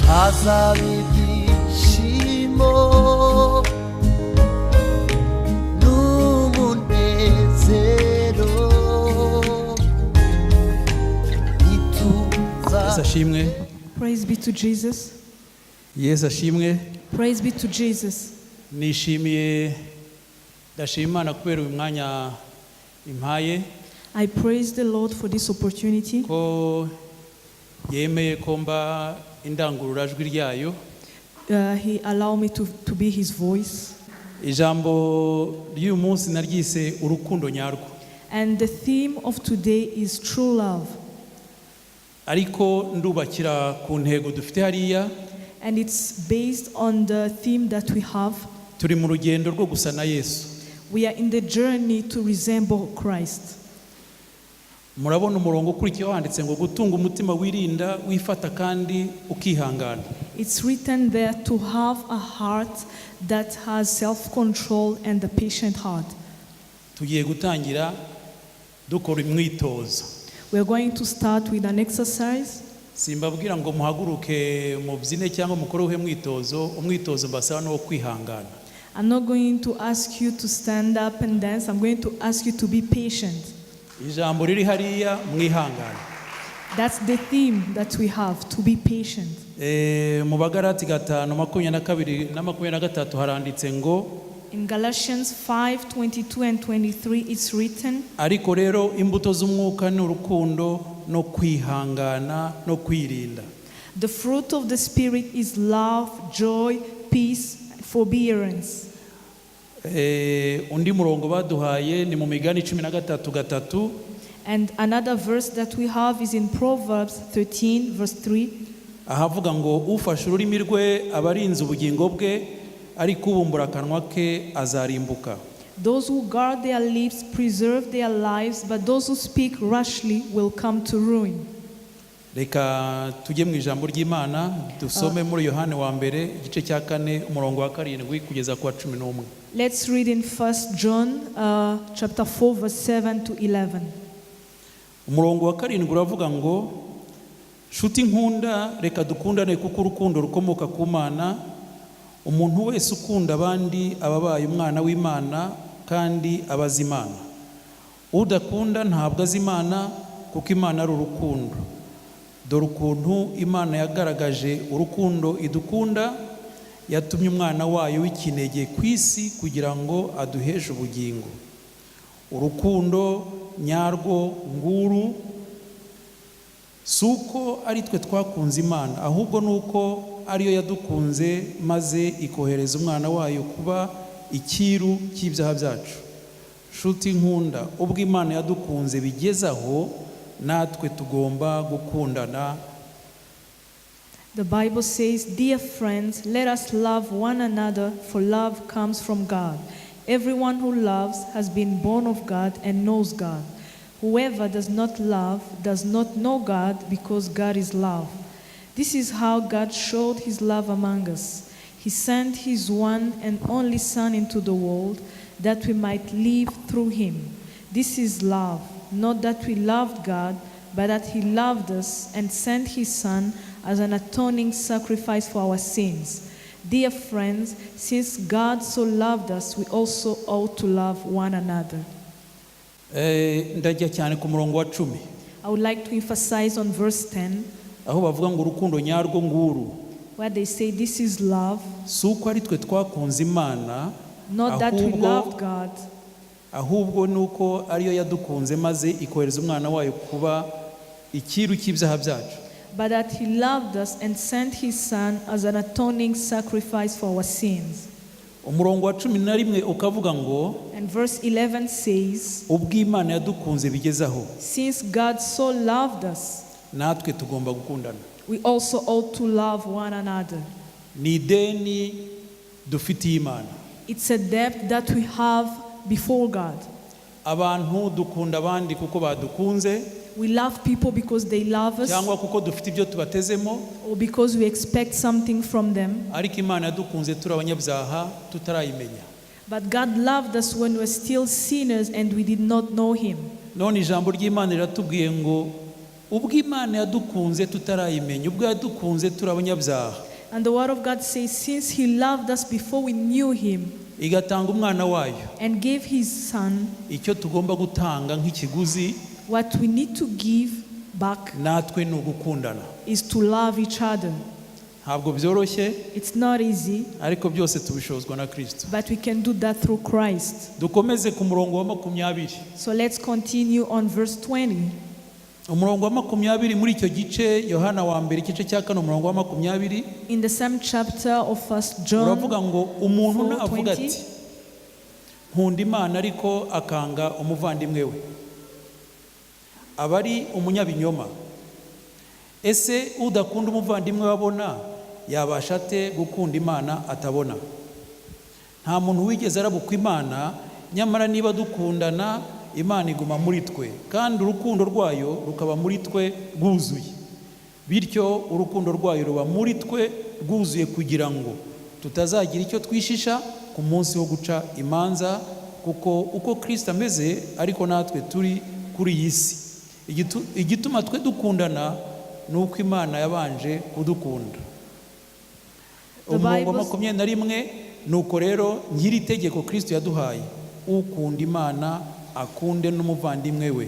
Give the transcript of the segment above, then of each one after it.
Hazaba ibyishimo n'umunezero. Ntituza Yesu ashimwe. Praise be to Jesus. Yesu ashimwe. Praise be to Jesus. Nishimiye, ndashima Imana kubera uyu mwanya impaye, I praise the Lord for this opportunity, ko yemeye ko mba indangururajwi ryayo. He allowed me to be his voice. Ijambo ry'uyu munsi naryise urukundo nyarwo. And the theme of today is true love. Ariko ndubakira ku ntego dufite hariya. And it's based on the theme that we have. Turi mu rugendo rwo gusa na Yesu. We are in the journey to resemble Christ. Murabona umurongo ukurikiyeho handitse ngo gutunga umutima wirinda, wifata kandi ukihangana. It's written there to have a heart that has self control and a patient heart. Tugiye gutangira dukora umwitozo. We are going to start with an exercise. Simbabwira ngo muhaguruke mubyine cyangwa mukore uhe mwitozo. Umwitozo mbasaba ni uwo kwihangana. I'm not going to ask you to stand up and dance. I'm going to ask you to be patient. Ijambo riri hariya, mwihangane. That's the theme that we have, to be patient. Eh, mu Bagarati 5:22 na 23 haranditse ngo: In Galatians 5:22 and 23, it's written, Ariko rero imbuto z'umwuka ni urukundo no kwihangana no kwirinda. "The fruit of the Spirit is love, joy, peace, forbearance." Eh, undi murongo baduhaye ni mu Migani 13:3. And another verse that we have is in Proverbs 13, verse 3. Ahavuga ngo ufashe ururimi rwe aba arinze ubugingo bwe, ariko ubumbura akanwa ke azarimbuka. Those who guard their lips preserve their lives, but those who speak rashly will come to ruin. Reka tujye mu ijambo ry'Imana, dusome muri Yohani wa mbere igice cya 4, umurongo wa 7 kugeza ku wa 11. Let's read in 1 John chapter 4, verse 7 to 11. Umurongo wa 7 uravuga ngo: Shuti nkunda, reka dukundane, kuko urukundo rukomoka ku Mana. Umuntu wese ukunda abandi aba abaye umwana w'Imana kandi aba azi Imana. Udakunda ntabwo azi Imana, kuko Imana ari urukundo. Dore ukuntu Imana yagaragaje urukundo idukunda: yatumye umwana wayo w'ikinege ku isi kugira ngo aduheshe ubugingo. Urukundo nyarwo nguru: si uko ari twe twakunze Imana, ahubwo ni uko ariyo yadukunze maze ikohereza umwana wayo kuba icyiru cy'ibyaha byacu. Shuti nkunda, ubwo Imana yadukunze bigeze aho, natwe tugomba gukundana. The Bible says, "Dear friends, let us love one another, for love comes from God. Everyone who loves has been born of God and knows God. Whoever does not love does not know God, because God is love. This is how God showed his love among us. He sent his one and only Son into the world that we might live through him. This is love, not that we loved God, but that he loved us and sent his Son as an atoning sacrifice for our sins. Dear friends, since God so loved us, we also ought to love one another." Eh, ndajya cyane ku murongo wa 10. I would like to emphasize on verse 10, Aho bavuga ngo urukundo nyarwo nguru, where they say, "This is love, si uko ari twe twakunze Imana, not that we ahubwo loved God, ahubwo ni uko ariyo yadukunze maze ikohereza umwana wayo kuba icyiru cy'ibyaha byacu." but that He loved us and sent His Son as an atoning sacrifice for our sins." Umurongo wa 11 ukavuga ngo: And verse 11 says, Ubwo Imana yadukunze bigeze aho, "Since God so loved us, natwe tugomba gukundana." we also ought to love one another." Ni ideni dufitiye Imana. It's a debt that we have before God. Abantu dukunda abandi kuko badukunze, We love people because they love us cyangwa kuko dufite ibyo tubatezemo, or because we expect something from them. Ariko Imana yadukunze turi abanyabyaha tutarayimenya. But God loved us when we were still sinners and we did not know Him. None ijambo ry'Imana riratubwiye ngo Ubwo Imana yadukunze tutarayimenya, ubwo yadukunze turi abanyabyaha, And the word of God says, since he loved us before we knew him igatanga umwana wayo, and gave his son, icyo tugomba gutanga nk'ikiguzi what we need to give back natwe ni ugukundana. Is to love each other. Ntabwo byoroshye, It's not easy, ariko byose tubishozwa na Kristo. But we can do that through Christ. Dukomeze ku murongo wa 20. So let's continue on verse 20. Umurongo wa 20 muri icyo gice, Yohana wa mbere igice cya 4, umurongo wa 20, In the same chapter of First John, uravuga ngo umuntu navuga 4:20. ati nkunda Imana ariko akanga umuvandimwe we, aba ari umunyabinyoma. Ese udakunda umuvandimwe we abona yabasha ate gukunda Imana atabona? Nta muntu wigeze arabukwa Imana, nyamara niba dukundana, Imana iguma muri twe kandi urukundo rwayo rukaba muri twe rwuzuye. Bityo urukundo rwayo ruba muri twe rwuzuye kugira ngo tutazagira icyo twishisha ku munsi wo guca imanza, kuko uko Kristo ameze ariko natwe turi kuri iyi si. Igituma twe dukundana ni uko Imana yabanje kudukunda. The Umurongo wa Bible- 21: nuko rero ngiri itegeko Kristo yaduhaye, ukunda Imana akunde n'umuvandimwe we.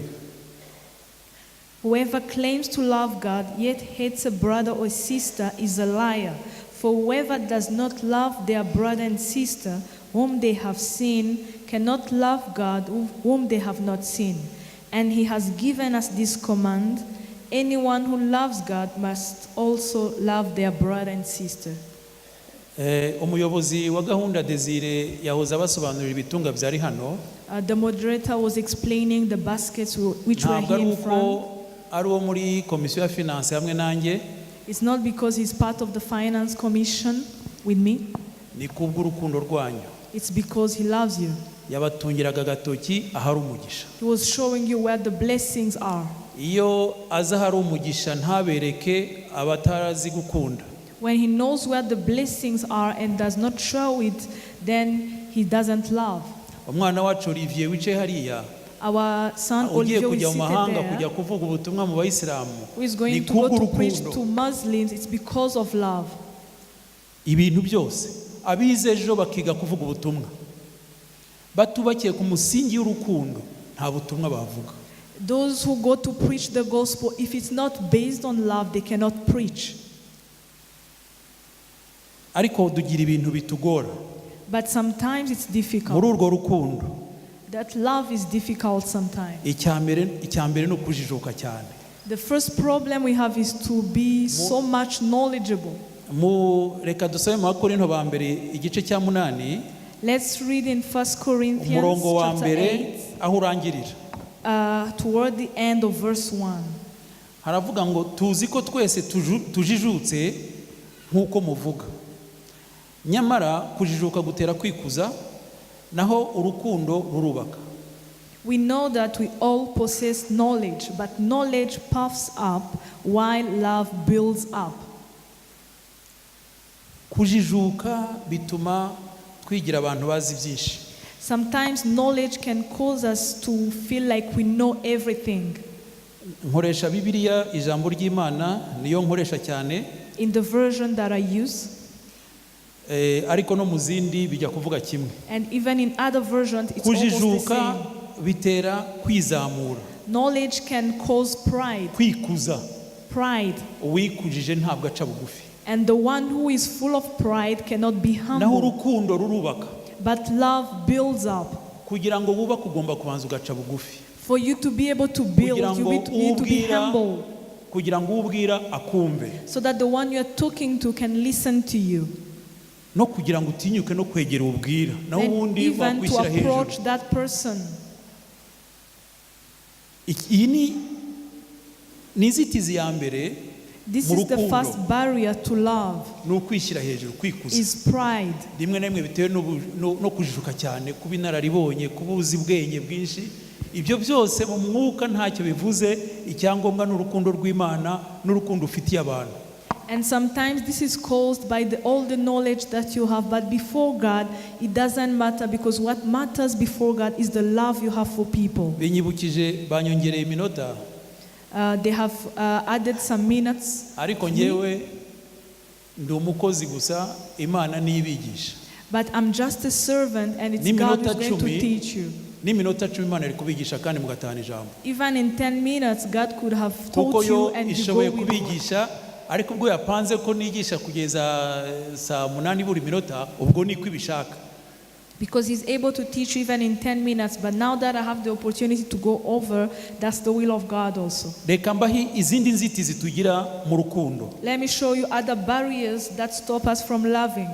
Whoever claims to love God yet hates a brother or sister is a liar. For whoever does not love their brother and sister whom they have seen cannot love God whom they have not seen. And he has given us this command: anyone who loves God must also love their brother and sister. Umuyobozi wa gahunda Desire yahoze abasobanurira ibitunga byari hano. The moderator was explaining the baskets which were Ntabwo ari here in uko front. Ari uwo muri komisiyo ya finance hamwe nanjye, It's not because he's part of the finance commission with me, ni kubw'urukundo rwanyu. It's because he loves you. Yabatungiraga agatoki ahari umugisha. He was showing you where the blessings are. Iyo aza ahari umugisha ntabereke abatarazi gukunda. When he knows where the blessings are and does not show it, then he doesn't love. Umwana wacu Olivier wicaye hariya, Our son ugiye Olivier, who kujya is mu mahanga seated kujya there, kuvuga ubutumwa mu bayisilamu, who is ni going to go to preach kubw'urukundo. To Muslims, it's because of love. Ibintu byose abize ejo bakiga kuvuga ubutumwa batubakiye ku musingi w'urukundo, nta butumwa bavuga. Those who go to preach the gospel, if it's not based on love, they cannot preach. Ariko tugira ibintu bitugora But sometimes it's difficult. Muri urwo rukundo. That love is difficult sometimes. Icya mbere ni ukujijuka cyane. The first problem we have is to be so much knowledgeable. Mu reka dusabe mu Bakorinto ba mbere igice cya 8, Let's read in 1 Corinthians umurongo wa chapter mbere 8, aho urangirira. Toward the end of verse 1. Haravuga ngo tuzi ko twese tujijutse nk'uko muvuga, nyamara kujijuka gutera kwikuza, naho urukundo rurubaka. We know that we all possess knowledge, but knowledge puffs up while love builds up. Kujijuka bituma twigira abantu bazi byinshi. Sometimes knowledge can cause us to feel like we know everything. Nkoresha Bibiliya, ijambo ry'Imana niyo nkoresha cyane. In the version that I use, Ariko no mu zindi bijya kuvuga kimwe. And even in other versions, it's almost the Kujijuka same. Bitera kwizamura, Knowledge can cause pride. Kwikuza. Pride. Uwikujije ntabwo aca bugufi. And the one who is full of pride cannot be Naho humble. urukundo rurubaka. But love builds up. Kugira ngo wubake ugomba kubanza ugaca bugufi. For you to be able to build, Kugira you ngo need to be ubwira humble. Kugira ngo ubwira akumve, So that the one you are talking to can listen to you. No kugira ngo utinyuke no kwegera ubwira, naho And ubundi even to wakwishyira hejuru. approach that person. Iyi ni inzitizi ya mbere This mu is the rukundo, first barrier to love, ni ukwishyira hejuru, kwikuza. Is pride. Rimwe na rimwe bitewe no kujijuka cyane, kuba inararibonye, kuba uzi ubwenge bwinshi, ibyo byose mu mwuka ntacyo bivuze. Icyangombwa ni urukundo rw'Imana n'urukundo ufitiye abantu. And sometimes this is caused by all the knowledge that you have, but before God, it doesn't matter, because what matters before God is the love you have for people. Binyibukije banyongereye iminota. They have added some minutes. Ariko ngewe ndi umukozi gusa, Imana niyo ibigisha. But I'm just a servant, and it's God N'iminota who's going to 10, teach you. n'iminota 10 Imana iri kubigisha kandi mugatahana ijambo. Even in 10 minutes, God could have Kuko taught yo you and you go ishoboye with it. kubigisha, ariko ubwo yapanze ko nigisha kugeza saa 8 buri minota, ubwo niko ibishaka. Because He's able to teach you even in 10 minutes. But now that I have the opportunity to go over, that's the will of God also. Reka mbahe izindi nzitizi tugira mu rukundo. Let me show you other barriers that stop us from loving.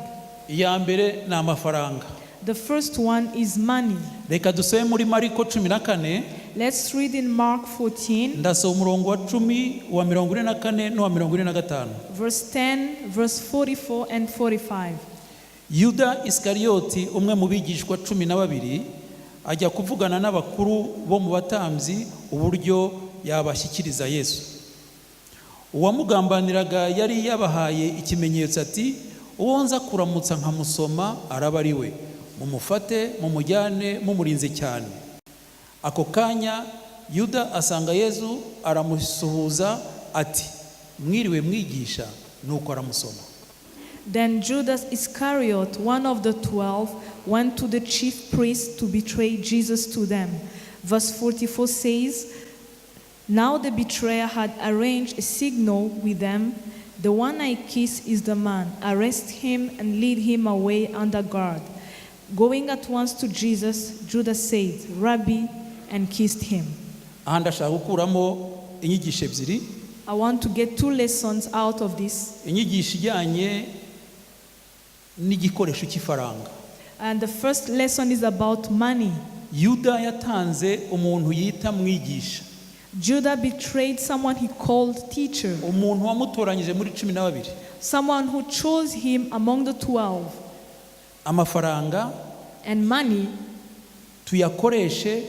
Iya mbere ni amafaranga. The first one is money. Reka dusome muri Mariko 14. Let's read in Mark 14, Ndasoma umurongo wa 10, wa 44 n'uwa 45. Verse 10, verse 44 and 45. Yuda Isikariyoti, umwe mu bigishwa 12, ajya kuvugana n'abakuru bo mu batambyi uburyo yabashyikiriza Yesu. Uwamugambaniraga yari yabahaye ikimenyetso ati: "Uwo nza kuramutsa nkamusoma araba ari we, mumufate mumujyane mumurinze cyane." Ako kanya Yuda asanga Yesu, aramusuhuza ati: "Mwiriwe mwigisha." Nuko aramusoma. Then Judas Iscariot, one of the 12, went to the chief priests to betray Jesus to them. Verse 44 says, "Now the betrayer had arranged a signal with them: 'The one I kiss is the man. Arrest him and lead him away under guard.' Going at once to Jesus, Judas said, 'Rabbi,' and kissed him." Aha ndashaka gukuramo inyigisho ebyiri. I want to get two lessons out of this. Inyigisho ijyanye n'igikoresho cy'ifaranga. And the first lesson is about money. Yuda yatanze umuntu yita mwigisha, Judah betrayed someone he called teacher, umuntu wamutoranyije muri 12. Someone who chose him among the 12. Amafaranga And money, tuyakoreshe,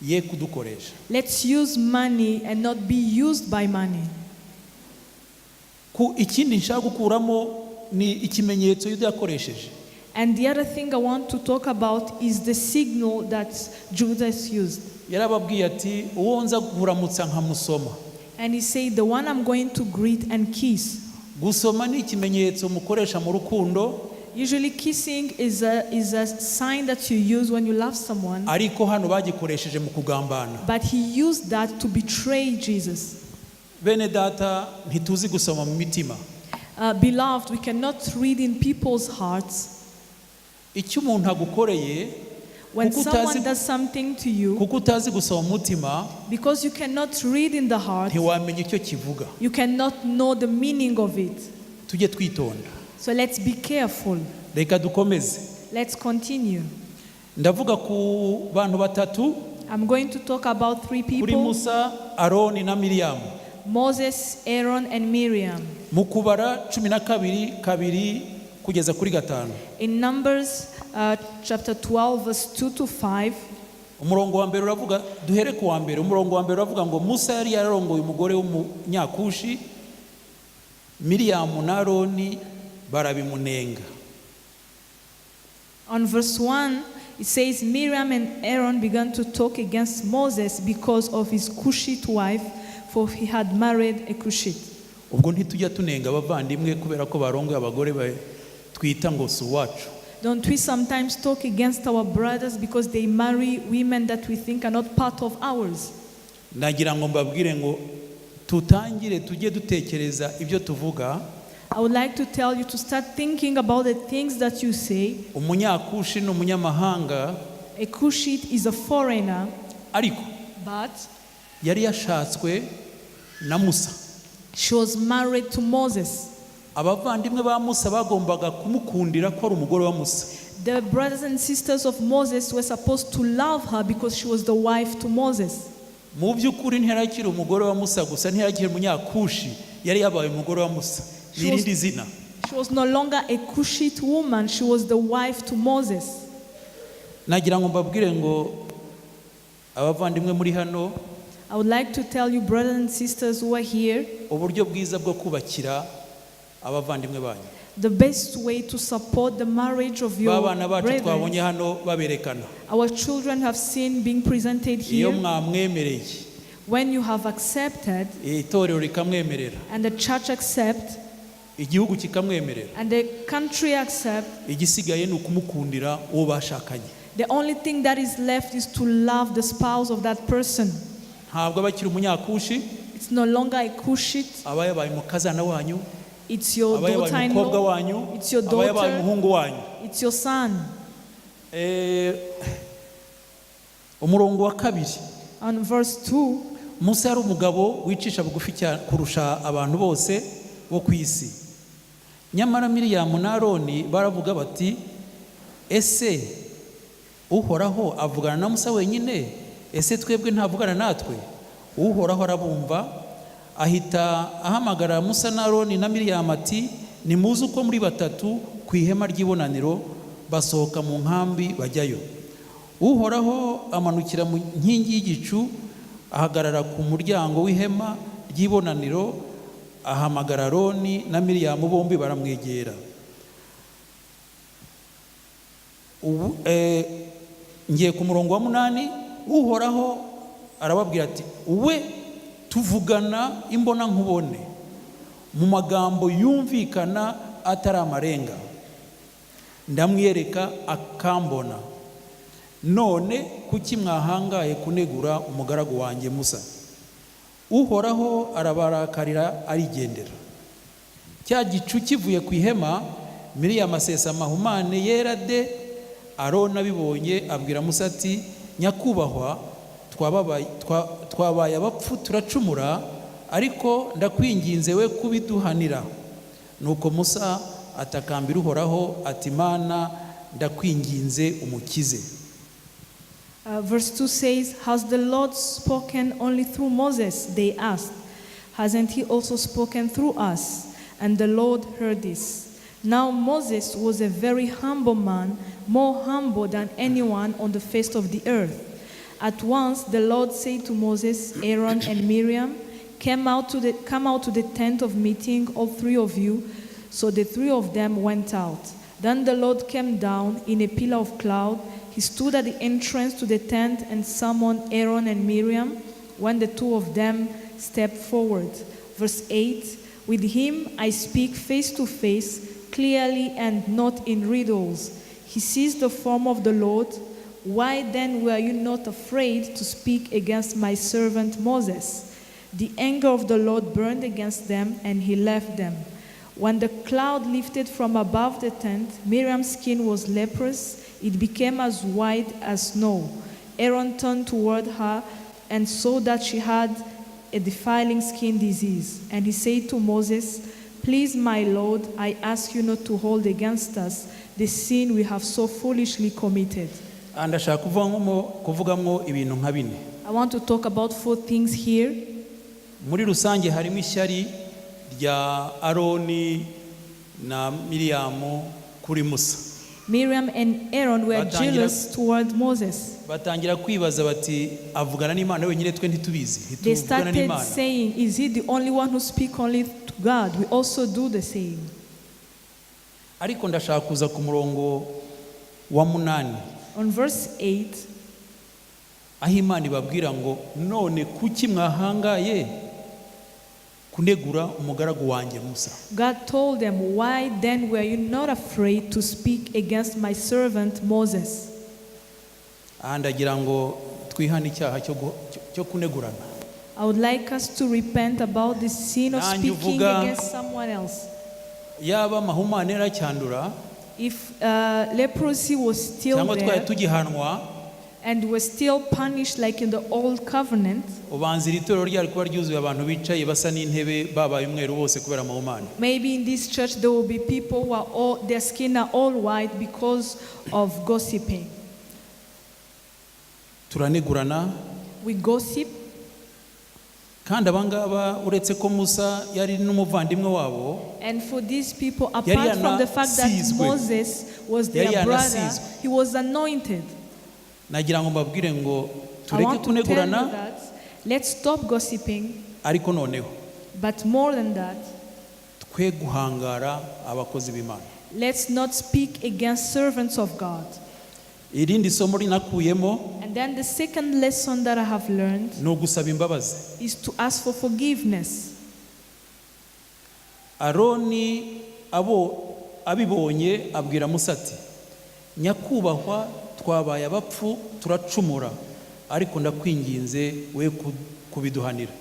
ye kudukoresha. Let's use money and not be used by money. Ku ikindi nshaka gukuramo ni ikimenyetso Yuda yakoresheje. And the other thing I want to talk about is the signal that Judas used. Yarababwiye ati: "Uwo nza kuramutsa nkamusoma." And he said, "The one I'm going to greet and kiss." Gusoma ni ikimenyetso mukoresha mu rukundo. Usually, kissing is a sign that you use when you love someone, Ariko hano bagikoresheje mu kugambana. But he used that to betray Jesus. Bene data, ntituzi gusoma mu mitima. Beloved, we cannot read in people's hearts. Icyo umuntu agukoreye, When kuko someone utazi, does something to you, kuko utazi gusoma mu mutima, because you cannot read in the heart, ntiwamenya icyo kivuga. You cannot know the meaning of it. Tujye twitonda. So let's be careful. Reka dukomeze. Let's continue. Ndavuga ku bantu batatu, I'm going to talk about three kuri people: Musa, Aroni na Miriyamu. Moses, Aaron, and Miriam. Mu Kubara 12, 2 kugeza kuri 5. In Numbers chapter 12, verse 2 to 5, Umurongo wa mbere uravuga, duhere ku wa mbere, umurongo wa mbere uravuga ngo Musa yari yararongoye umugore w'umunyakushi, Miriyamu na Aroni barabimunenga. On verse 1, it says, "Miriam and Aaron began to talk against Moses because of his Cushite wife, for he had married a Cushite." Ubwo ntitujya tunenga abavandimwe kubera ko barongoye abagore twita ngo si uwacu? Don't we sometimes talk against our brothers because they marry women that we think are not part of ours? Nagira ngo mbabwire ngo tutangire tujye dutekereza ibyo tuvuga. I would like to tell you to start thinking about the things that you say. Umunyakushi ni umunyamahanga. A Cushite is a foreigner, Ariko but yari yashatswe na Musa. She was married to Moses. Abavandimwe ba Musa bagombaga kumukundira ko ari umugore wa Musa. The brothers and sisters of Moses were supposed to love her because she was the wife to Moses. Mu by'ukuri ntiyarakiri umugore wa Musa gusa, ntiyarakiri umunyakushi, yari yabaye umugore wa Musa, ni irindi zina. She was no longer a Cushite woman, she was the wife to Moses. Nagira ngo mbabwire ngo abavandimwe muri hano, I would like to tell you, brothers and sisters who are here, uburyo bwiza bwo kubakira abavandimwe banyu, the best way to support the marriage of your ba bana bacu brethren. twabonye hano baberekana, Our children have seen being presented iyo here. mwamwemereye, When you have accepted itorero rikamwemerera, and the church accept igihugu kikamwemerera, and the country accept, igisigaye ni ukumukundira uwo bashakanye. The only thing that is left is to love the spouse of that person. Ntabwo aba akiri umunyakushi. It's no longer a Cushite, Aba yabaye umukazana wanyu, it's your aba yabaye umukobwa daughter-in-law, wanyu, it's your aba yabaye daughter, umuhungu wanyu. It's your son. Umurongo wa kabiri. On verse 2, Musa yari umugabo wicisha bugufi cyane kurusha abantu bose bo ku isi. Nyamara Miriyamu na Aroni baravuga bati: "Ese Uhoraho avugana na Musa wenyine? Ese twebwe ntavugana natwe?" Uhoraho arabumva, ahita ahamagara Musa na Aroni na Miriyamu ati: "Nimuze uko muri batatu ku ihema ry'ibonaniro." Basohoka mu nkambi bajyayo. Uhoraho amanukira mu nkingi y'igicu, ahagarara ku muryango w'ihema ry'ibonaniro, ahamagara Aroni na Miriyamu, bombi baramwegera. Ubu ngiye ku murongo wa munani. Uhoraho arababwira ati: "We tuvugana imbona nkubone mu magambo yumvikana atari amarenga, ndamwiyereka akambona. None kuki mwahangaye kunegura umugaragu wanjye Musa?" Uhoraho arabarakarira, arigendera. Cya gicu kivuye ku ihema, Miriyamu asesa amahumane yera de. Aroni abibonye abwira Musa ati: "Nyakubahwa, twabaye abapfu, turacumura, ariko ndakwinginze we kubiduhanira." Nuko Musa atakambira Uhoraho ati: "Mana, ndakwinginze, umukize." Verse 2 says, "Has the Lord spoken only through Moses?" they asked. "Hasn't he also spoken through us?" And the Lord heard this. Now Moses was a very humble man, more humble than anyone on the face of the earth. At once the Lord said to Moses, Aaron, and Miriam, "Come out to the tent of meeting, all three of you." So the three of them went out. Then the Lord came down in a pillar of cloud. He stood at the entrance to the tent and summoned Aaron and Miriam when the two of them stepped forward. Verse 8: "With him I speak face to face, clearly and not in riddles. He sees the form of the Lord. Why then were you not afraid to speak against my servant Moses?" The anger of the Lord burned against them, and he left them. When the cloud lifted from above the tent, Miriam's skin was leprous. It became as white as snow. Aaron turned toward her and saw that she had a defiling skin disease. And he said to Moses, "Please, my Lord, I ask you not to hold against us the sin we have so foolishly committed." Aha ndashaka kuvugamo ibintu nka bine. I want to talk about four things here. Muri rusange harimo ishyari rya Aroni na Miriyamu kuri Musa. Miriam and Aaron were jealous toward Moses. Batangira kwibaza bati: "Avugana n'Imana wenyine, twe ntitubizi, They ntituvugana started n'Imana?" saying, "Is he the only one who speaks only to God? We also do the same." Ariko ndashaka kuza ku murongo wa munani, On verse 8, aho Imana ibabwira ngo: "None kuki mwahangaye kunegura umugaragu wanjye Musa?" God told them, "Why then were you not afraid to speak against my servant Moses?" Aha ndagira ngo twihane icyaha cyo kunegurana. I would like us to repent about the sin of Nanjye speaking uvuga- against someone else. Yaba amahumane yaracyandura, If leprosy was still cyangwa twari there tugihanwa, and was still punished like in the old covenant, ubanza iri torero ryari kuba ryuzuye abantu bicaye basa n'intebe, babaye umweru bose kubera amahumane. Maybe in this church there will be people who are all, their skin are all white because of gossiping. Turanegurana. We gossip, Kandi abangaba, uretse ko Musa yari n'umuvandimwe wabo, and for these people, Yari apart from the fact that yanasizwe. Moses was Yari their brother, yanasizwe. He was anointed. Nagira ngo mbabwire ngo I tureke want to tell you kunegurana, that let's stop gossiping, ariko noneho but more than that, twe guhangara abakozi b'Imana. Let's not speak against servants of God. Irindi somo rinakuyemo, And then the second lesson that I have learned ni ugusaba imbabazi. Is to ask for forgiveness. Aroni abo abibonye abwira Musa ati nyakubahwa twabaye abapfu turacumura ariko ndakwinginze we kubiduhanira.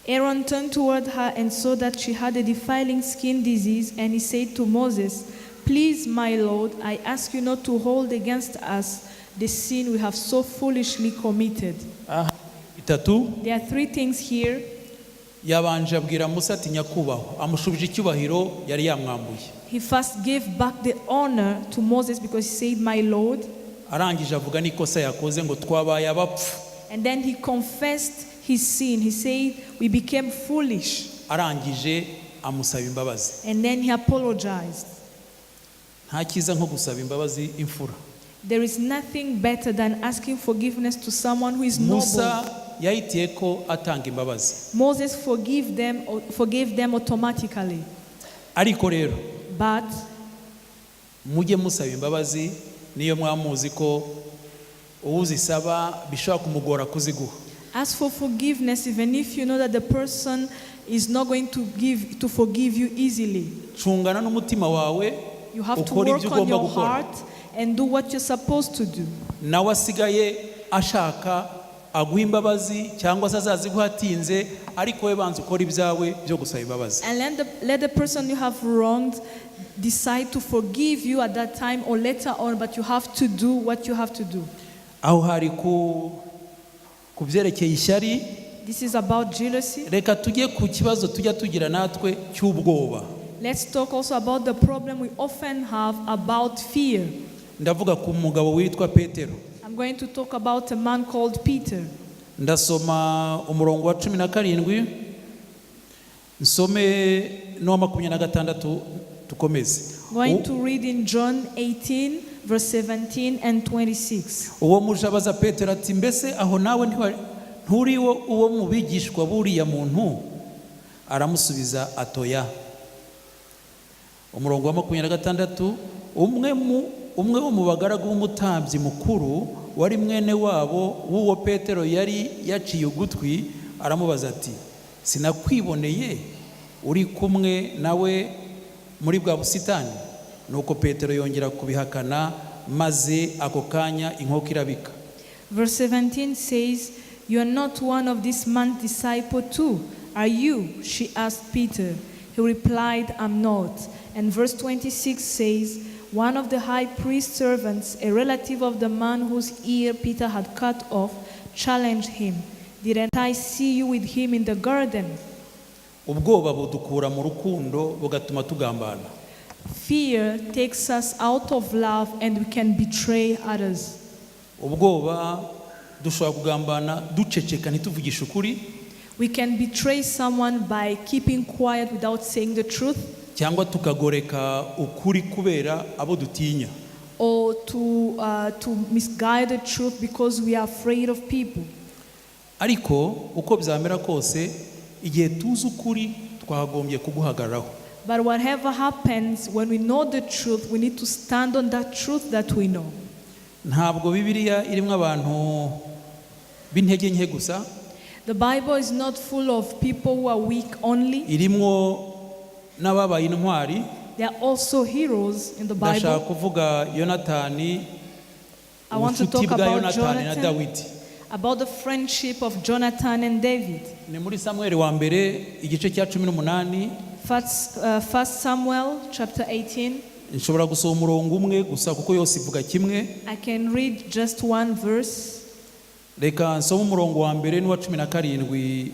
Aaron turned toward her and saw that she had a defiling skin disease, and he said to Moses, "Please, my Lord, I ask you not to hold against us the sin we have so foolishly committed." Aha bitatu. There are three things here. Yabanje abwira Musa ati nyakubahwa amushubije icyubahiro yari yamwambuye. He first gave back the honor to Moses because he said, "My Lord." Arangije avuga n'ikosa yakoze ngo twabaye abapfu. And then he confessed his sin. He said, "We became foolish." Arangije amusaba imbabazi. And then he apologized. Nta cyiza nko gusaba imbabazi imfura. There is nothing better than asking forgiveness to someone who is noble. Musa yahitiye ko atanga imbabazi. Moses forgave them automatically. Ariko rero But mujye musaba imbabazi niyo mwamuzi ko uwuzisaba bishobora kumugora kuziguha. Ask for forgiveness even if you know that the person is not going to forgive you easily. Cungana n'umutima wawe. You have to ukora work ibyo on ugomba your gukora. Heart and do what you're supposed to do. Nawe asigaye ashaka aguha imbabazi cyangwa se azaziguha atinze ariko we banza ukora ibyawe byo gusaba imbabazi. And let the person you have wronged decide to forgive you at that time or later on, but you have to do what you have to do. Aho hari ku byerekeye ishyari. This is about jealousy. Reka tujye ku kibazo tujya tugira natwe cy'ubwoba. Let's talk also about the problem we often have about fear. Ndavuga ku mugabo witwa Petero. I'm going to talk about a man called Peter. Ndasoma umurongo wa 17 nsome n'uwa 26 tukomeze. Going to read in John 18, verse 17 and 26. Uwo muja abaza Petero ati mbese aho nawe nturi wo uwo mu bigishwa b'uriya muntu? Aramusubiza ati oya. Umurongo wa 26 umwe wo mu bagaragu b'umutambyi mukuru wari mwene wabo w'uwo Petero yari yaciye ugutwi aramubaza ati sinakwiboneye uri kumwe nawe muri bwa busitani? Nuko Petero yongera kubihakana maze ako kanya inkoko irabika. Verse 17 says, "You are not one of this man's disciple too, are you?" she asked Peter. He replied, "I'm not." And verse 26 says, One of the high priest's servants, a relative of the man whose ear Peter had cut off, challenged him. "Didn't I see you with him in the garden?" Ubwoba budukura mu rukundo bugatuma tugambana. Fear takes us out of love and we can betray others. Ubwoba dushobora kugambana duceceka ntituvugishe ukuri. We can betray someone by keeping quiet without saying the truth, Cyangwa tukagoreka ukuri kubera abo dutinya. Or to misguide the truth because we are afraid of people. Ariko uko byamera kose igihe tuzi ukuri twagombye kuguhagararaho. But whatever happens, when we know the truth, we need to stand on that truth that we know. Ntabwo Bibiliya irimo abantu b'intege nke gusa. The Bible is not full of people who are weak only. Irimo n'ababaye intwari. There are also heroes in the Ndashaka Bible. Kuvuga Yonatani I want to ubucuti talk bwa about Yonatani na Jonathan, Dawidi. About the friendship of Jonathan and David. Ni muri Samweli wa mbere igice cya 18. First Samuel chapter 18. Nshobora gusoma umurongo umwe gusa kuko yose ivuga kimwe. I can read just one verse. Reka nsome umurongo wa mbere n'uwa 17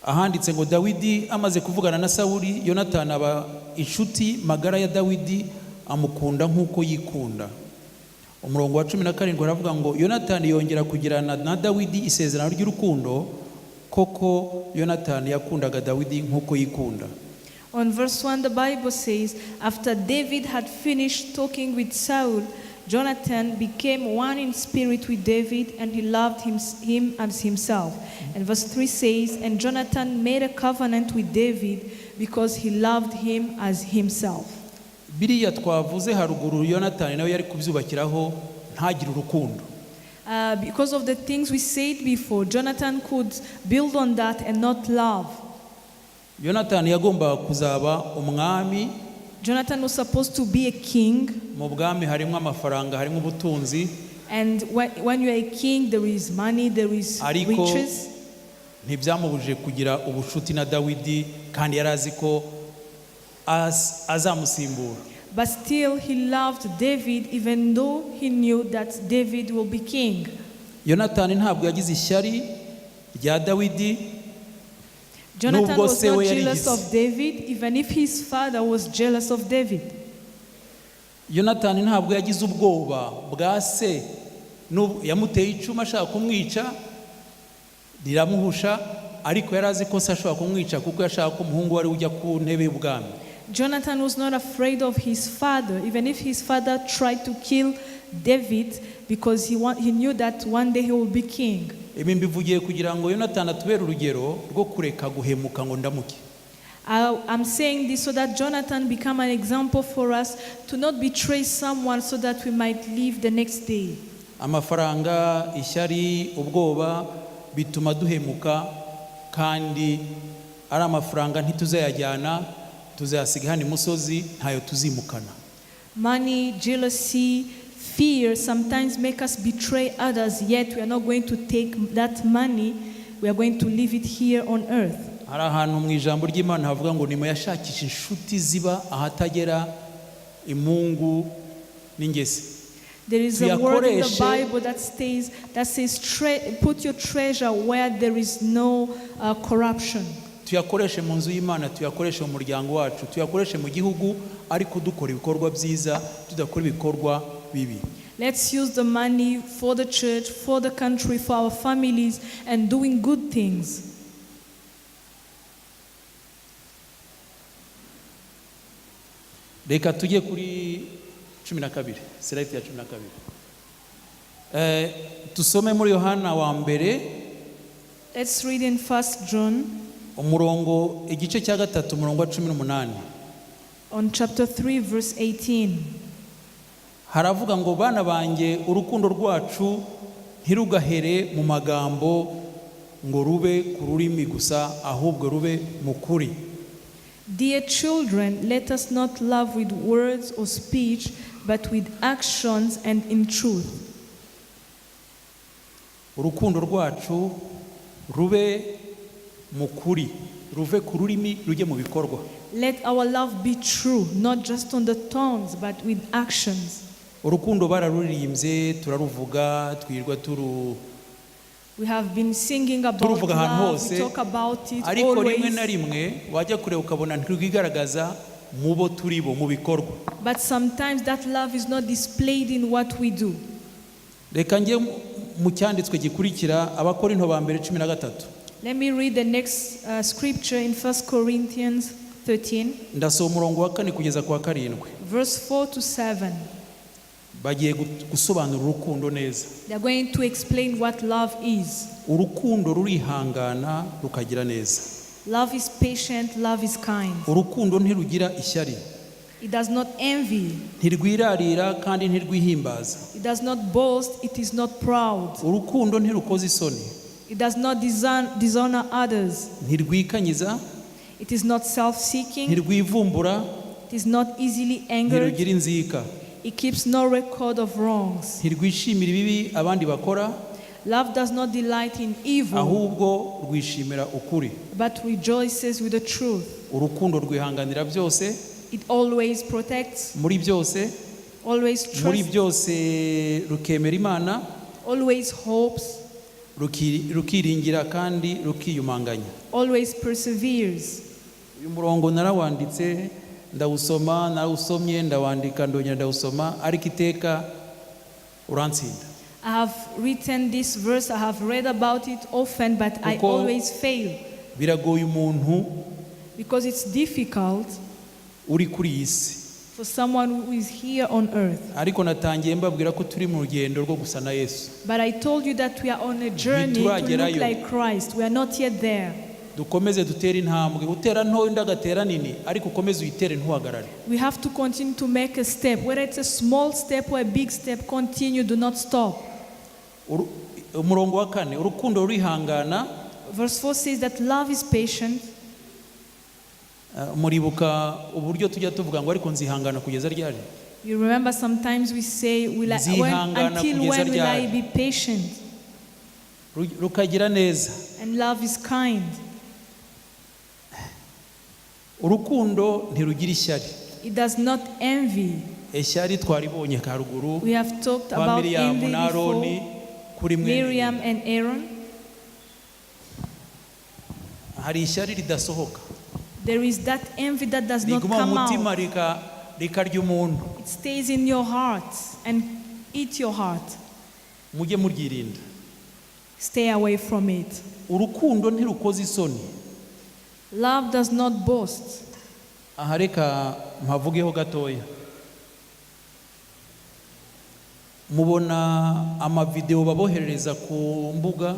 ahanditse ngo Dawidi amaze kuvugana na Sawuli Yonatani aba inshuti magara ya Dawidi amukunda nk'uko yikunda. Umurongo wa 17 aravuga ngo Yonatani yongera kugirana na Dawidi isezerano ry'urukundo koko Yonatani yakundaga Dawidi nk'uko yikunda. On verse 1, the Bible says, "After David had finished talking with Saul, Jonathan became one in spirit with David, and he loved him as himself." And verse 3 says, "And Jonathan made a covenant with David because he loved him as himself." Biriya twavuze haruguru Yonatani nawe yari kubyubakiraho ntagire urukundo. Because of the things we said before, Jonathan could build on that and not love. Yonatani yagombaga kuzaba umwami. Jonathan was supposed to be a king, Mu bwami harimo amafaranga, harimo ubutunzi. And when you're a king, there is money, there is Ariko riches. ntibyamubujije kugira ubucuti na Dawidi, kandi yari azi ko azamusimbura. But still, he loved David, even though he knew that David will be king. Yonatani ntabwo yagize ishyari rya Dawidi. Jonathan Nubwo was se not we yari jealous yigize. of David, even if his father was jealous of David. Yonatani ntabwo yagize ubwoba bwa se. Yamuteye icumu ashaka kumwica, riramuhusha, ariko yari azi ko se ashobora kumwica kuko yashaka ko umuhungu wari ujya ku ntebe y'ubwami. Jonathan was not afraid of his father, even if his father tried to kill David, because he knew that one day he will be king. Ibi mbivugiye kugira ngo Yonatani atubere urugero rwo kureka guhemuka ngo ndamuke. I'm saying this so that Jonathan become an example for us to not betray someone so that we might live the next day. Amafaranga, ishyari, ubwoba bituma duhemuka, kandi ari amafaranga ntituzayajyana, tuzayasiga hano imusozi, ntayo tuzimukana. Money, jealousy, fear sometimes make us betray others, yet we are not going to take that money, we are going to leave it here on earth. Hari ahantu mu ijambo ry'Imana havuga ngo nimuyashakishe inshuti ziba ahatagera imungu n'ingese. There is a word in the Tuyakoreshe. Bible that says, put your treasure where there is no corruption. Tuyakoreshe mu nzu y'Imana, tuyakoreshe mu muryango wacu, tuyakoreshe mu gihugu, ariko dukora ibikorwa byiza, tudakora ibikorwa bibi. Let's use the money for the church, for the country, for our families, and doing good things. Reka tujye kuri 12, slide ya 12. Tusome muri Yohana wa mbere. Let's read in 1 John Umurongo, igice cya gatatu, umurongo wa 18. on chapter 3, verse 18. Haravuga ngo: "Bana banjye, urukundo rwacu ntirugahere mu magambo ngo rube ku rurimi gusa, ahubwo rube mu kuri." Dear children, let us not love with words or speech, but with actions and in truth. Urukundo rwacu rube mu kuri, ruve ku rurimi rujye mu bikorwa. Let our love be true, not just on the tongues, but with actions. Urukundo bararuririmbye, turaruvuga, twirirwa turu We have been singing about turuvuga ahantu love, hose, we talk about it ariko rimwe na always. rimwe wajya kureba ukabona ntirwigaragaza mu bo turi bo, mu bikorwa. But sometimes that love is not displayed in what we do. Reka njye mu cyanditswe gikurikira, Abakorinto ba mbere 13. Let me read the next scripture in 1 Corinthians 13, Ndasoma umurongo wa kane kugeza ku wa karindwi. Verse 4 to 7. Bagiye gusobanura urukundo neza. They're going to explain what love is. Urukundo rurihangana, rukagira neza. Love is patient, love is kind. Urukundo ntirugira ishyari. It does not envy, Ntirwirarira kandi ntirwihimbaza. It does not boast, it is not proud. Urukundo ntirukoza isoni. It does not dishonor others. Ntirwikanyiza. It is not self seeking, Ntirwivumbura. It is not easily angered, Ntirugira inzika. It keeps no record of wrongs. Ntirwishimira ibibi abandi bakora, Love does not delight in evil, ahubwo rwishimira ukuri. But rejoices with the truth. Urukundo rwihanganira byose. It always protects, Muri byose, always muri trusts, byose rukemera Imana, always hopes, rukiringira kandi rukiyumanganya. Always perseveres. Uyu murongo narawanditse, ndawusoma, narawusomye, ndawandika, ndongera ndawusoma, ariko iteka urantsinda. I have written this verse, I have read about it often, but I Kuko always fail biragoye umuntu because it's difficult uri kuri iyi si. For someone who is here on earth. Ariko natangiye mbabwira ko turi mu rugendo rwo gusa na Yesu. But I told you that we are on a journey to look Ntituragerayo. Like Christ. We are not yet there. Dukomeze dutere intambwe, utera ntoya undi agatera nini, ariko ukomeze uyitere, ntuhagarare. We have to continue to make a step, whether it's a small step or a big step, continue, do not stop. Umurongo wa kane, urukundo rurihangana. Verse 4 says that love is patient. Muribuka uburyo tujya tuvuga ngo ariko nzihangana kugeza ryari? You remember sometimes we say, will I, when, Nzihangana until kugeza when will I ryari? Be patient? Rukagira neza. And love is kind. Urukundo ntirugira ishyari. It does not envy. Ishyari twaribonye haruguru We have talked kwa about Miriyamu envy na Aroni before. kuri mwene Miriam nyina. And Aaron. Hari ishyari ridasohoka. There is that envy that does not Riguma mu come mutima out. rikarya umuntu. It stays in your heart and eat your heart. Mujye muryirinda. Stay away from it. Urukundo ntirukoze isoni. Love does not boast. Aha reka mpavugeho gatoya. Mubona amavidewo baboherereza ku mbuga.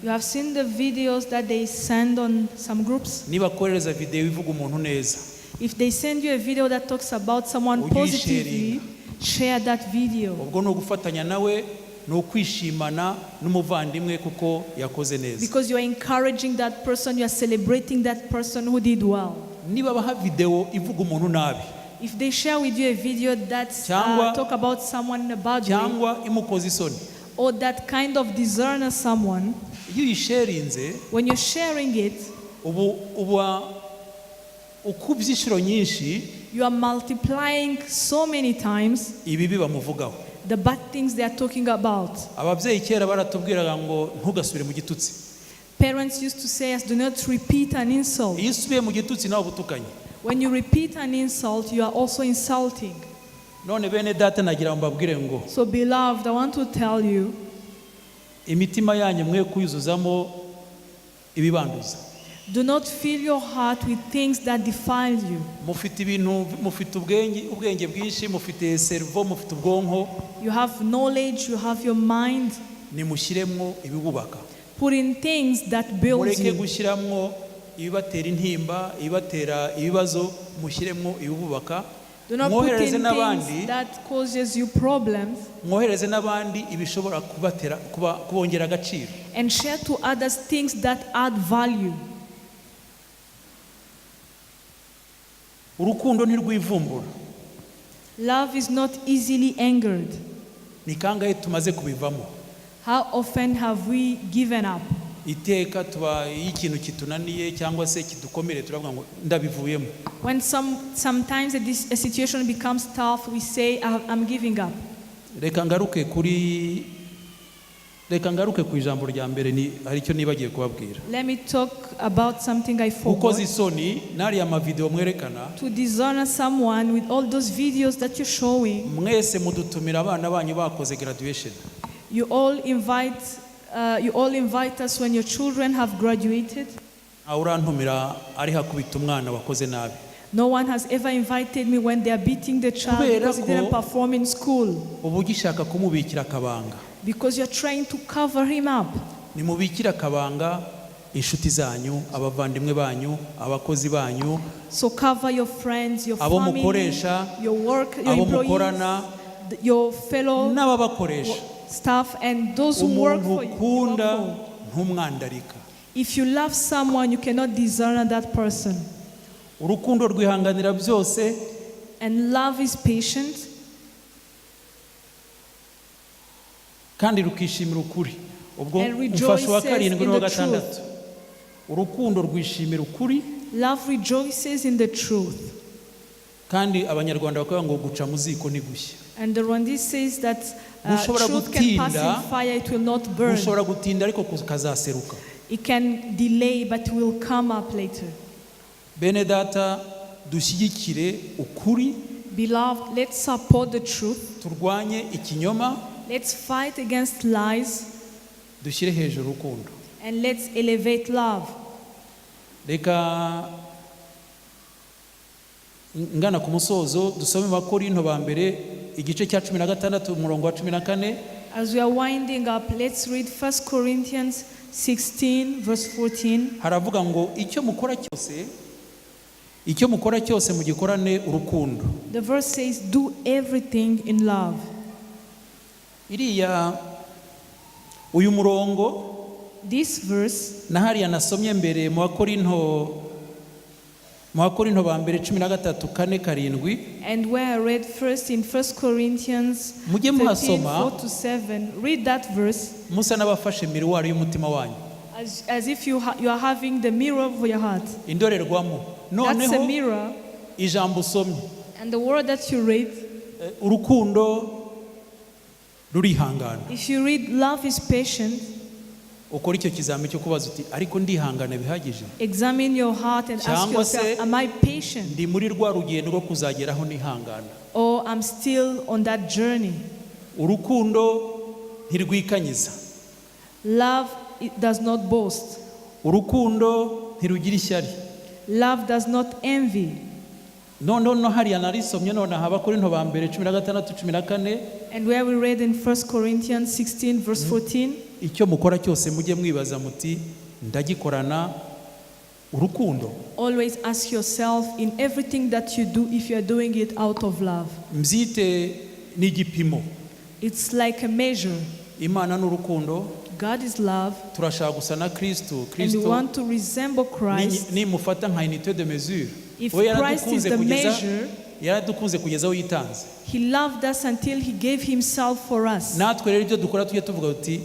You have seen the videos that they send on some groups. Niba kohereza videwo ivuga umuntu neza, If they send you a video that talks about someone ujye positively, share that video. Ubwo ni ugufatanya nawe, ni ukwishimana n'umuvandimwe kuko yakoze neza. Because you are encouraging that person, you are celebrating that person who did well. Niba baha videwo ivuga umuntu nabi, If they share with you a video that talk about someone in a bad way, cyangwa imukoza isoni, or that kind of dishonor someone, iyo uyisharinze, when you're sharing it, ubu uba ukubye inshuro nyinshi you are multiplying so many times ibibi bamuvugaho. The bad things they are talking about. Ababyeyi kera baratubwiraga ngo ntugasubire mu gitutsi. Parents used to say us, do not repeat an insult. Iyo usubiye mu gitutsi nawe uba utukanye. When you repeat an insult, you are also insulting. None bene data, nagira ngo mbabwire ngo So, beloved, I want to tell you, imitima yanyu mwe kuyuzuzamo ibibanduza. Do not fill your heart with things that defile you. Mufite ibintu, mufite ubwenge, ubwenge bwinshi, mufite cerveau, mufite ubwonko. You have knowledge, you have your mind. Nimushyiremo ibibubaka. Put in things that build Mureke you. gushyiramo ibibatera intimba, ibibatera ibibazo, mushyiremo ibibubaka. Do not put Mwoherereze in n'abandi things that causes you problems mwohereze n'abandi ibishobora kubatera kubongera agaciro. And share to others things that add value. Urukundo ntirwivumbura. Love is not easily angered. Ni kangahe tumaze kubivamo? How often have we given up? Iteka tuba iyo ikintu kitunaniye cyangwa se kidukomereye turavuga ngo ndabivuyemo. When sometimes a situation becomes tough, we say, "I'm giving up." Reka ngaruke ku ijambo rya mbere, ni hari icyo nibagiye kubabwira. Let me talk about something I Gukoza forgot. isoni n'ariya mavidewo mwerekana, To dishonor someone with all those videos that you're showing, mwese mudutumira abana banyu bakoze graduation. You all invite us when your children have graduated. Ntawe urantumira ari hakubita umwana wakoze nabi. No one has ever invited me when they are beating the child Kubera because he didn't ko- perform in school. Uba ugishaka kumubikira akabanga. Because you're trying to cover him up. Nimubikire akabanga inshuti zanyu, abavandimwe banyu, abakozi banyu, So cover your friends, your abo family, mukoresha, your work, your abo employees, mukorana, your fellow n'ababakoresha. Staff, and those who work Umuntu for you. ukunda Work for. ntumwandarika. If you love someone, you cannot dishonor that person. Urukundo rwihanganira byose. And love is patient. Kandi rukishimira ukuri. Ubwo And umfashe uwa rejoices karindwi in n'uwa the gatandatu. Urukundo rwishimira ukuri. Love rejoices in the truth. Kandi Abanyarwanda bakavuga ngo guca mu ziko ni gushya. And the Rwandese says that Gushobora truth can pass gutinda, in fire, it will not burn. gushobora gutinda ariko kazaseruka. It can delay, but will come up later. Bene data, dushyigikire ukuri. Beloved, let's support the truth. Turwanye ikinyoma. Let's fight against lies Dushyire hejuru urukundo. And let's elevate love. Reka ngana ku musozo dusome Abakorinto ba mbere igice cya 16 umurongo wa 14. As we are winding up, let's read 1 Corinthians 16, verse 14. Haravuga ngo icyo mukora cyose, icyo mukora cyose mugikorane urukundo. The verse says, "Do everything in love." Iriya Uyu murongo This verse na hariya nasomye mbere mu Bakorinto ba mbere 13 4 7. And where I read first in 1 Corinthians Mujye 13, muhasoma 4 to 7, read that verse musa n'abafashe miroir y'umutima wanyu. as if you are having the mirror of your heart. Indorerwamo. That's a Noneho mirror. ijambo usomye, And the word that you read, urukundo rurihangana, if you read love is patient, ukora icyo kizami cyo kubaza uti ariko ndihangana bihagije? Examine your heart and ask Cyangwa se yourself, am I patient? ndi muri rwa rugendo rwo kuzageraho nihangana? Or I'm still on that journey? Urukundo ntirwikanyiza. Love, it does not boast. Urukundo ntirugira ishyari. Love does not envy. Noneho no hariya narisomye nonaha, Abakorinto ba mbere 16 14. And where we read in 1 Corinthians 16, verse 14, Icyo mukora cyose mujye mwibaza muti ndagikorana urukundo? Always ask yourself in everything that you do if you are doing it out of love. Mbyite n'igipimo. It's like a measure. Imana ni urukundo. God is love, Turashaka gusa na Kristo. and we Kristo want to resemble Christ. nimufata nka unité de mesure, If we Christ is yaradukunze the kugeza measure, yaradukunze kugeza aho yitanze. He loved us until He gave Himself for us. Natwe rero ibyo dukora tujye tuvuga tuti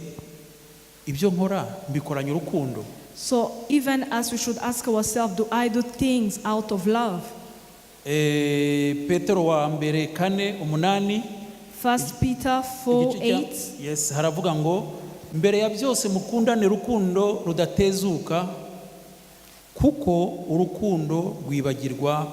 ibyo nkora mbikoranye urukundo? So even as we should ask ourselves, do I do things out of love? Petero wa mbere 4 8. 1 Peter 4 Igice cya- 8. Yes, haravuga ngo mbere ya byose mukundane urukundo rudatezuka, kuko urukundo rwibagirwa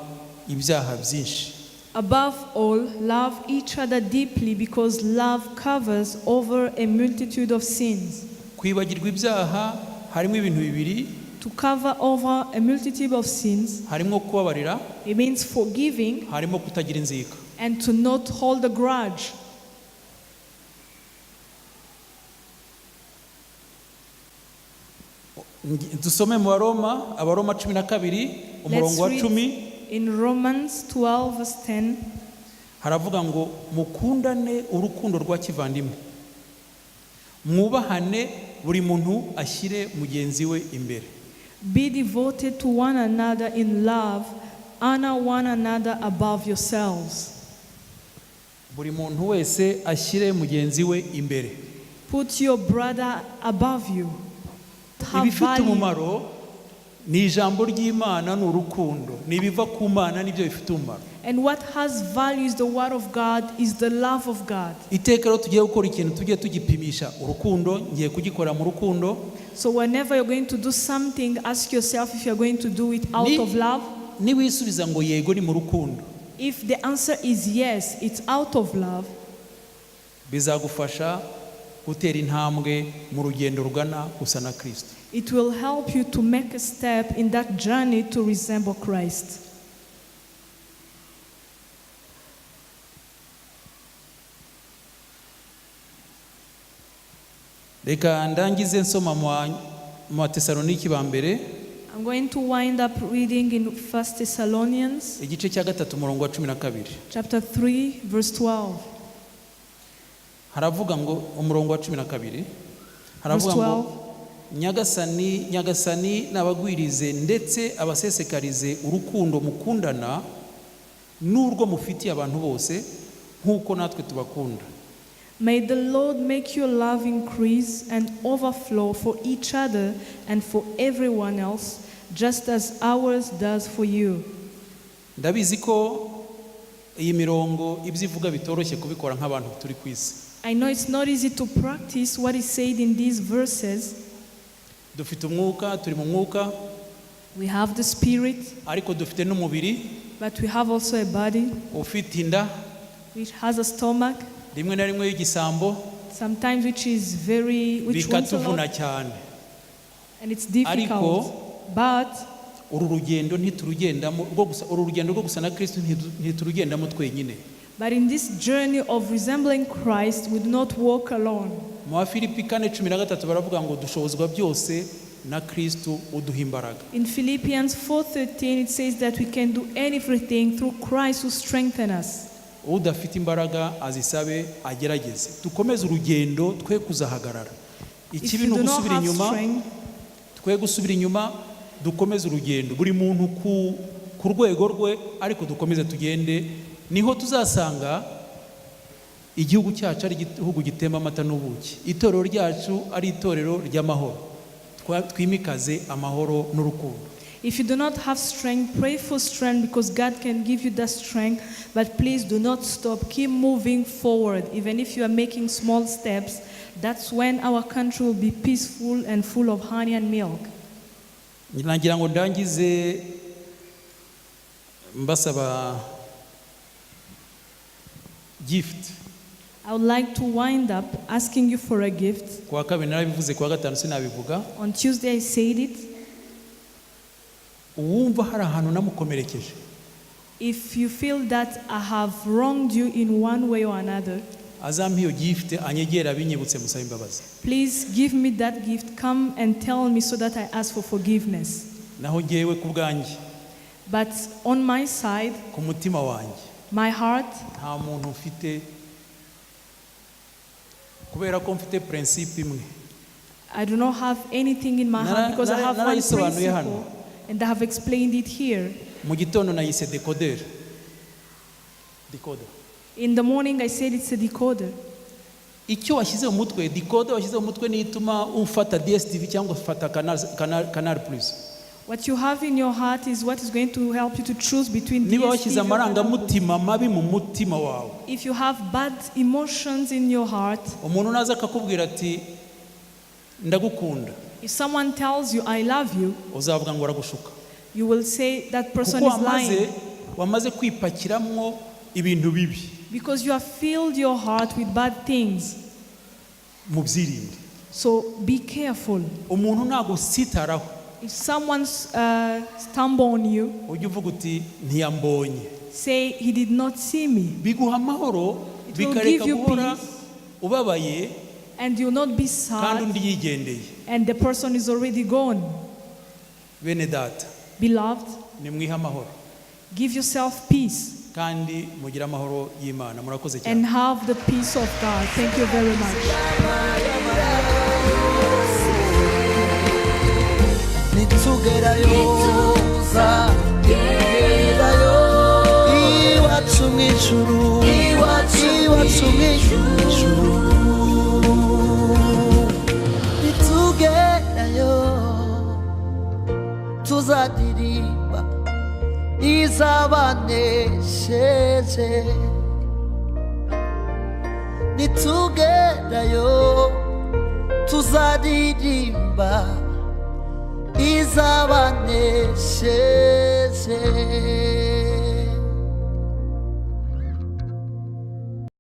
ibyaha byinshi. Above all, love each other deeply because love covers over a multitude of sins. Kwibagirwa ibyaha harimo ibintu bibiri. To cover over a multitude of sins, Harimo kubabarira, it means forgiving harimo kutagira inzika. And to not hold a grudge. Dusome mu Baroma, Abaroma 12 umurongo wa Let's read 10. in Romans 12, verse 10. Haravuga ngo mukundane urukundo rwa kivandimwe, mwubahane, buri muntu ashyire mugenzi we imbere. Be devoted to one another in love, honor one another above yourselves. Buri muntu wese ashyire mugenzi we imbere. Put your brother above you. Have Ibifite value. umumaro ni ijambo ry'Imana, ni urukundo, ni ibiva ku Mana, nibyo bifite umumaro. And what has value is the word of God, is the love of God. Iteka rero tugiye gukora ikintu tujye tugipimisha urukundo. Ngiye kugikora mu rukundo? So whenever you're going to do something, ask yourself if you're going to do it out of love. Niwisubiza ngo yego ni mu rukundo, If the answer is yes, it's out of love, bizagufasha gutera intambwe mu rugendo rugana gusa na Kristo. It will help you to make a step in that journey to resemble Christ. Reka ndangize nsoma mu Batesaloniki ba mbere, I'm going to wind up reading in 1 Thessalonians igice cya 3 umurongo wa 12. Chapter 3 verse 12. Haravuga ngo umurongo wa 12 Verse haravuga ngo 12. Nyagasani, Nyagasani nabagwirize ndetse abasesekarize urukundo mukundana n'urwo mufitiye abantu bose nk'uko natwe tubakunda. May the Lord make your love increase and overflow for each other and for everyone else, just as ours does for you. Ndabizi ko iyi mirongo ibyo ivuga bitoroshye kubikora nk'abantu turi ku isi. I know it's not easy to practice what is said in these verses. Dufite umwuka, turi mu mwuka, We have the spirit, ariko dufite n'umubiri but we have also a body ufite inda, which has a stomach, rimwe na rimwe y'igisambo, sometimes which is very, which wants a bikatuvuna lot, cyane. And it's difficult. But Uru rugendo ntiturugendamo rwo gusa, uru rugendo rwo gusa na Kristo ntiturugendamo twenyine. But in this journey of resembling Christ, we do not walk alone. Mu Bafilipi 4:13 baravuga ngo dushobozwa byose na Kristo uduha imbaraga. In Philippians 4:13 it says that we can do everything through Christ who strengthens us. Udafite imbaraga azisabe, agerageze, dukomeze urugendo twe kuzahagarara. If Ikibi you ni do not ugusubira have inyuma. strength, Twe gusubira inyuma, dukomeze urugendo, buri muntu ku rwego rwe, ariko dukomeze tugende. Niho tuzasanga igihugu cyacu ari igihugu gitemba amata n'ubuki, itorero ryacu ari itorero ry'amahoro. Twimikaze amahoro n'urukundo. If you do not have strength, pray for strength because God can give you that strength. But please do not stop. Keep moving forward. Even if you are making small steps, that's when our country will be peaceful and full of honey and milk. Nagira ngo ndangize mbasaba gift. I would like to wind up asking you for a gift. Ku wa kabiri narabivuze, ku wa gatanu sinabivuga. On Tuesday, I said it. Uwumva hari ahantu namukomerekeje, If you feel that I have wronged you in one way or another, azampa iyo gift, anyegera, abinyibutse, musabe imbabazi. Please give me that gift. Come and tell me so that I ask for forgiveness. Naho ngewe ku bwanjye, But on my side, ku mutima wanjye, my heart, nta muntu mfite, kubera ko mfite principe imwe. I do not have anything in my heart because I have one Narayisobanuye hano. principle and I have explained it here. Mu gitondo nayise decoder, decoder. In the morning, I said it's a decoder. Icyo washyize mu mutwe, decoder washyize mu mutwe niyo ituma ufata DSTV cyangwa ufata Canal Plus. What you have in your heart is what is going to help you to choose between Niba washyize DSTV or Canal Plus. amarangamutima mabi mu mutima wawe, If you have bad emotions in your heart, umuntu naza akakubwira ati "Ndagukunda," if someone tells you, "I love you," uzavuga ngo aragushuka, you will say that person kuko is wamaze lying wamaze kwipakiramwo ibintu bibi. Because you have filled your heart with bad things. Mubyirinde. So be careful. Umuntu nagusitaraho, If someone stumble on you, ujye uvuga uti "Ntiyambonye." say, "He did not see me." Biguha amahoro, It will bikareka give you guhora peace. ubabaye And you'll not be kandi sad, undi yigendeye. And the person is already gone. Bene data, Beloved, nimwihe amahoro give yourself peace kandi mugire amahoro y'Imana. Murakoze cyane. And have the peace of God. Thank you very much. Nitugerayo, tuzagerayo iwacu mu ijuru, iwacu mu ijuru. Nitugerayo tuzaririmba izabanesheje. Nitugerayo tuzaririmba izabanesheje.